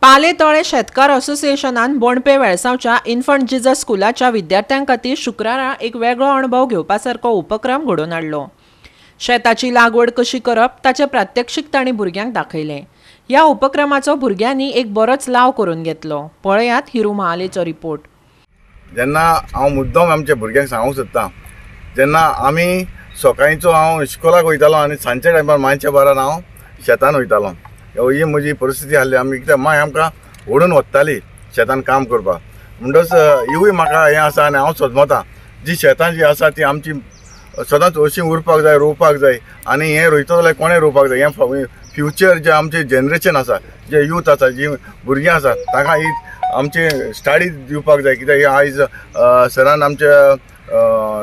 पाले तळे शेतकार असोसिएशनान बोणपे वेळसांवच्या इन्फंट जिजस स्कुलाच्या विद्यार्थ्यां खातीर शुक्रारा एक वेगळो अणभव घेवपा सारको उपक्रम घडोवन हाडलो. शेताची लागवड कशी करप ताचें प्रात्यक्षीक तांणी भुरग्यांक दाखयलें. ह्या उपक्रमाचो भुरग्यांनी एक बरोच लाव करून घेतलो. पळयात हिरू महालेचो रिपोर्ट. जेन्ना हांव मुद्दम आमच्या भुरग्यांक सांगूंक सोदतां, जेन्ना आमी सकाळचो हांव इस्कोलाक वयतालो आनी सांजच्या टायमार मांयच्या बारान हांव शेतान वयतालो. ही म्हजी परिस्थिती आसली. आमी कित्याक मांय आमकां ओडून वताली शेतान काम करपाक. म्हणटच हिवूय म्हाका हें आसा आनी हांव सजमता जी शेतां जी आसा ती आमची सदांच अशी उरपाक जाय, रोवपाक जाय. आनी हें रोयतो जाल्यार कोणें रोवपाक जाय, हें फ्युचर जें आमचें जनरेशन आसा, जे यूथ आसा, जी भुरगीं आसा तांकां ही आमची स्टडी दिवपाक जाय. कित्याक आयज सरान आमच्या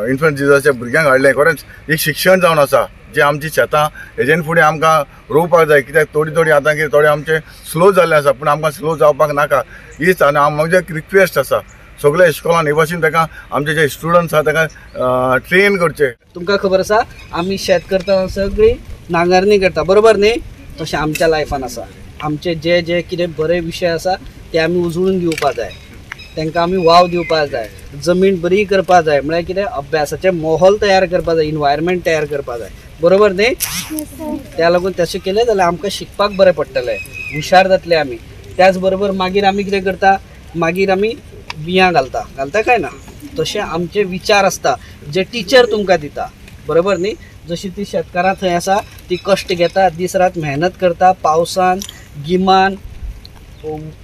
इन्फंट जिजसाच्या भुरग्यांक हाडलें, खरेंच एक शिक्षण जावन आसा जे आमची शेतां हेजेन फुडें आमकां रोवपाक जाय. कित्याक थोडी थोडी आतां कितें थोडे आमचें स्लो जाल्लें आसा, पूण आमकां स्लो जावपाक नाका. हीच आनी हांव म्हजें एक रिक्वेस्ट आसा सगळे इस्कोलान हे भाशेन ताका आमचे जे स्टुडंट्स आसा ताका ट्रेन करचे. तुमकां खबर आसा आमी शेत करता, सगळी नांगरणी करता, बरोबर न्ही? तशें आमच्या लायफान आसा. आमचे जे जे कितें बरे विशय आसा ते आमी उजळून घेवपा जाय, तांकां आमी वाव दिवपा जाय, जमीन बरी करपा जाय, म्हळ्यार कितें अभ्यासाचें माहोल तयार करपा जाय, इनवायरमेंट तयार करपा जाय, बरोबर न्ही? त्या लागून तशें केलें जाल्यार आमकां शिकपाक बरें पडटलें, हुशार जातले आमी. त्याच बरोबर मागीर आमी कितें करता, मागीर आमी बियां घालता, घालता काय ना? तशें आमचे विचार आसता जे टिचर तुमकां दिता, बरोबर न्ही? जशी ती शेतकारां थंय आसा ती कश्ट घेता, दीस रात मेहनत करता, पावसान गिमान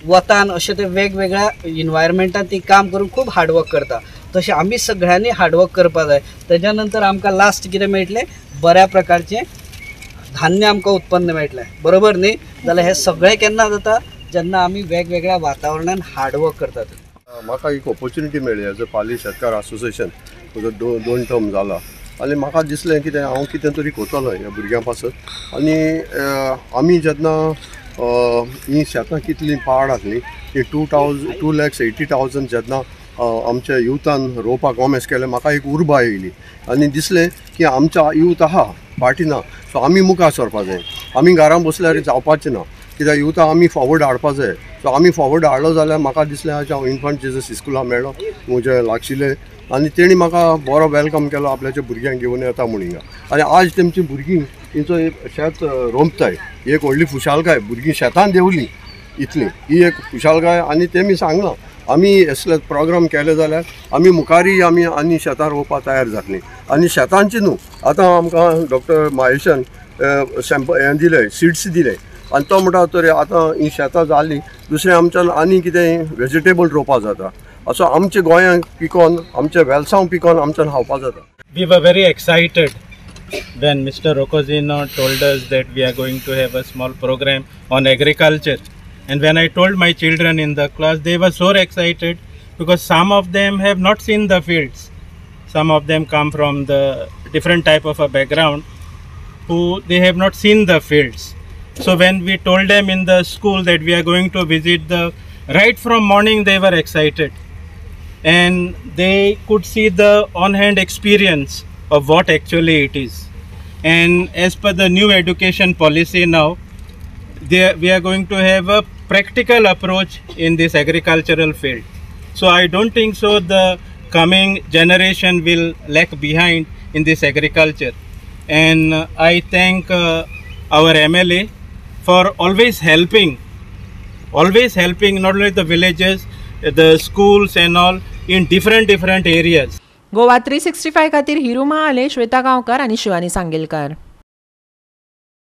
वतान अशें ते वेगवेगळ्या इनवायरमेंटान ती काम करून खूब हार्डवर्क करता. तशें आमी सगळ्यांनी हार्डवर्क करपा जाय. तेज्या नंतर आमकां लास्ट कितें मेळटलें, बऱ्या प्रकारचें धान्य आमकां उत्पन्न मेळटलें, बरोबर न्ही? जाल्यार हें सगळें केन्ना जाता, जेन्ना आमी वेगवेगळ्या वातावरणान हार्डवर्क करतात. म्हाका एक ऑपॉर्च्युनिटी मेळ्ळी एज अ पाली शेतकार असोसिएशन, म्हजो दोन टर्म जाला आनी म्हाका दिसलें कितें हांव कितें तरी करतलो ह्या भुरग्यां पासत. आनी आमी जेन्ना ही शेतां कितलीं पाड आसलीं ती 2,80,000 जेन्ना आमच्या युथान रोवपाक कॉमेस केलें, म्हाका एक उर्बा येयली आनी दिसलें की आमच्या यूथ आहा पार्टी ना, सो आमी मुखार सरपा जाय. आमी घरान बसल्यार जावपाचें ना, कित्याक युथा आमी फॉवर्ड हाडपा जाय. सो आमी फॉवर्ड हाडलो जाल्यार म्हाका दिसलें आज हांव इन्फंट जिजस इस्कुला मेळ्ळो म्हज्या लागशिल्ले आनी तेणी म्हाका बरो welcome केलो, आपल्याच्या भुरग्यांक घेवन येता म्हूण हिंगा. आनी आज तेमची भुरगीं तेंचो शेत रोमताय, ही एक व्हडली खुशालकाय. भुरगीं शेतान देंवलीं इतलीं, ही एक खुशालकाय. आनी तेमी सांगलां आमी असले प्रोग्राम केले जाल्यार आमी मुखारय आमी आनी शेतां रोवपाक तयार जातलीं. आनी शेतांची न्हू, आतां आमकां डॉक्टर माहेशान सॅम्पल हें दिलें, सिड्स दिले आनी तो म्हणटा तर आतां ही शेतां जालीं, दुसरें आमच्यान आनी कितें वेजिटेबल रोवपाक जाता. असो आमच्या गोंयांत पिकोन, आमच्या वेलसांव पिकोन आमच्यान खावपाक जाता. We were very excited when Mr. Rocozino told us that we are going to have a small program on agriculture. And when I told my children in the class, they were so excited because some of them have not seen the fields. Some of them come from the different type of a background who they have not seen the fields. So when we told them in the school that we are going to visit the, right from morning they were excited. And they could see the on-hand experience of what actually it is. And as per the new education policy now, we are going to have a practical approach in this agricultural field. So I don't think so the coming generation will lag behind in this agriculture. And I thank our MLA for always helping not only the villages, the schools and all in different areas. Goa 365 खातीर हिरू महाले, श्वेता गांवकर आनी शिवानी सांगेलकार.